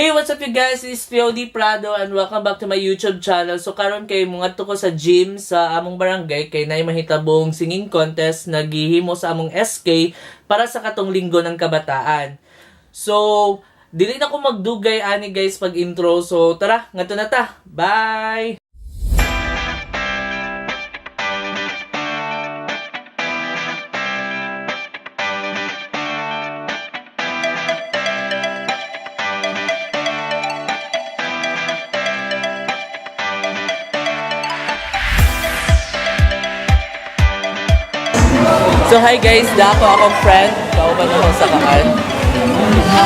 Hey, what's up, you guys? It's Theo D. Prado and welcome back to my YouTube channel. So karon kay mungadto ko sa gym sa among barangay kay naay mahitabong singing contest na gihimo sa among SK para sa katong Linggo ng Kabataan. So, dili na ko magdugay ani, guys, pag intro. So tara, ngadto na ta. Bye! So hi guys, dako akong friend. Kauban ako sa kaan.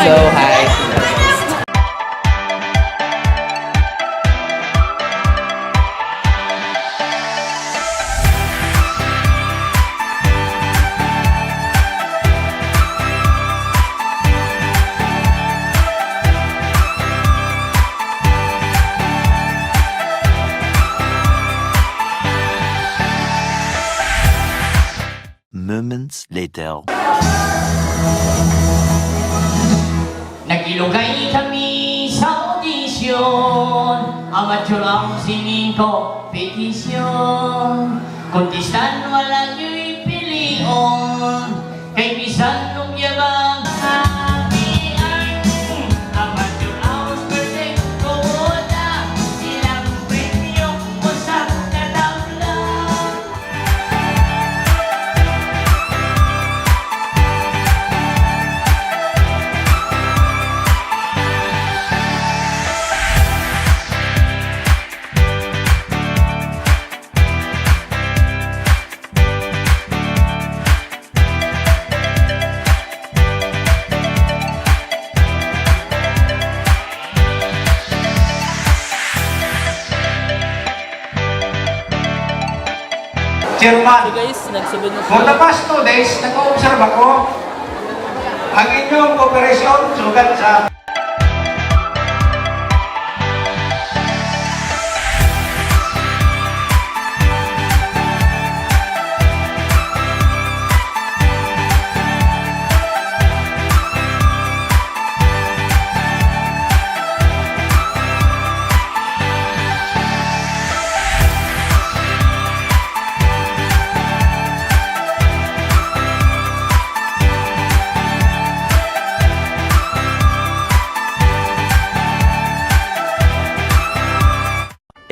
So hi. Moments later. Nag-Ilugay kami sa audition. Amateur ang singing competition. Contestant wala nyo'y pilion. Kay bisan nung yabang Happy ang amateur house perfect kuda. Ilang premyo usa ka tabla. Chairman, So guys, nagsugod na for sila. the past 2 days, nag-observe ako ang inyong cooperation sugat sa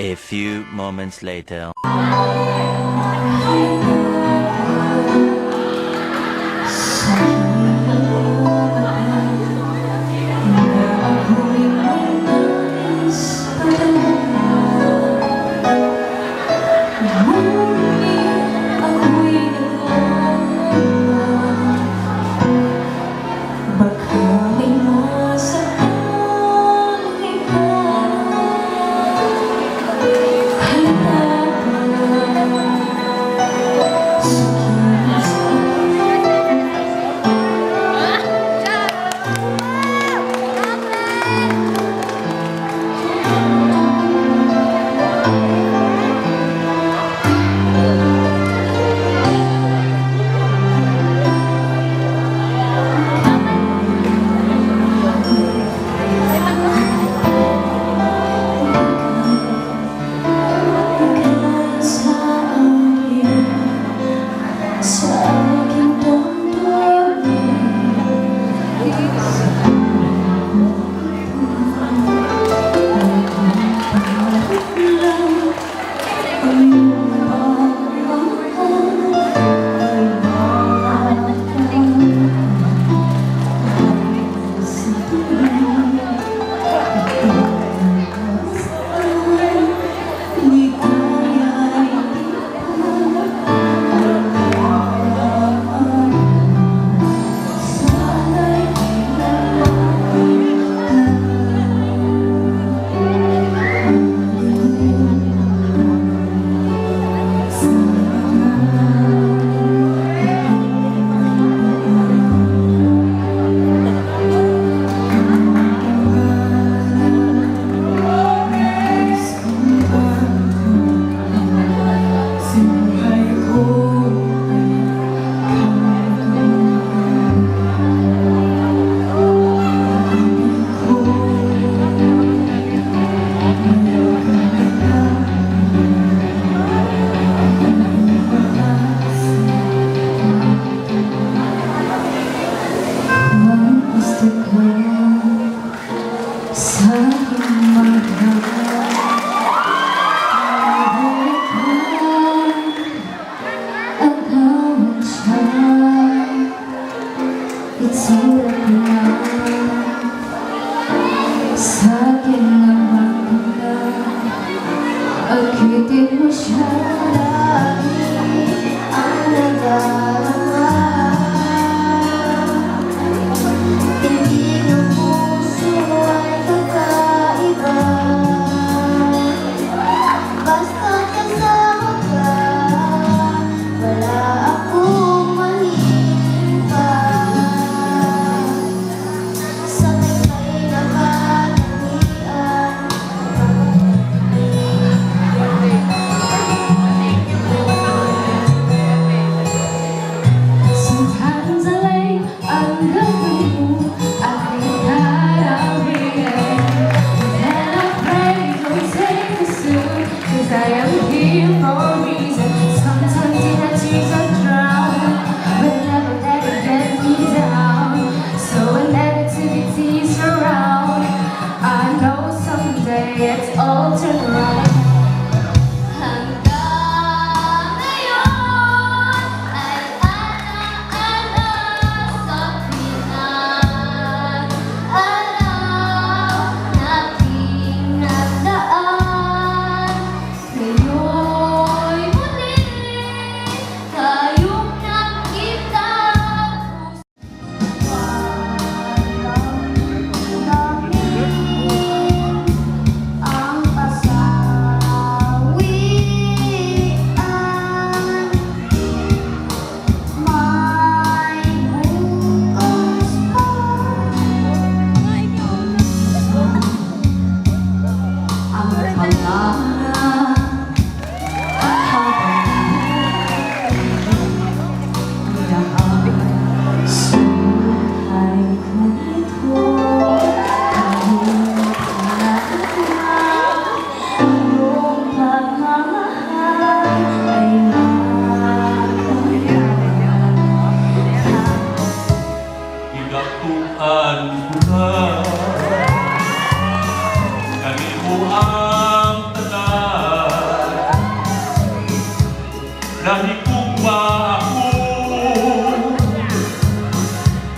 A few moments later. Baka may masaktan iba. Halata pa. Nahigugma ako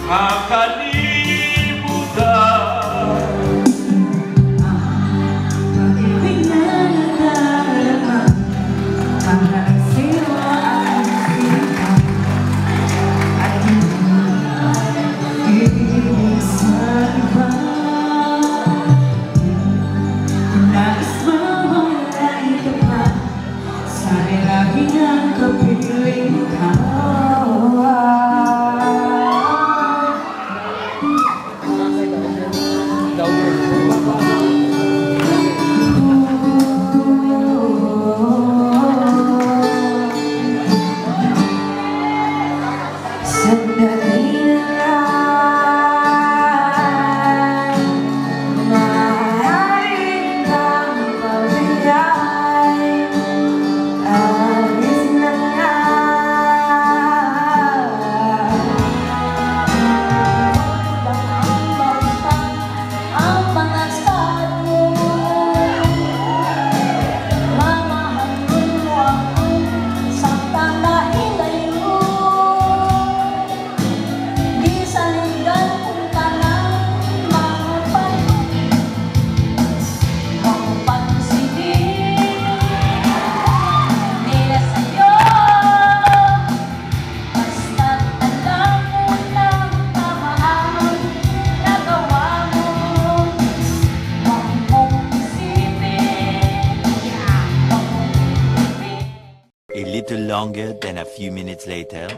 nga kalibutan. Pag-ibig na nadarama, para sa'yo ang sinta. At hindi ibig sa iba. Nais mawala ka pa, sana'y lagi nang kapiling ka. Sandali lang, maaari kang pabigay. Alis na nga. Ang mga mo, mamahalin mo ako sa tatahilayo. Di saligan kung tanang mga pagpansinin nila sa'yo. Basta't alam mo lang tama ang nagawa mo. Huwag mong isipin, huwag mong isipin. A little longer than a few minutes later.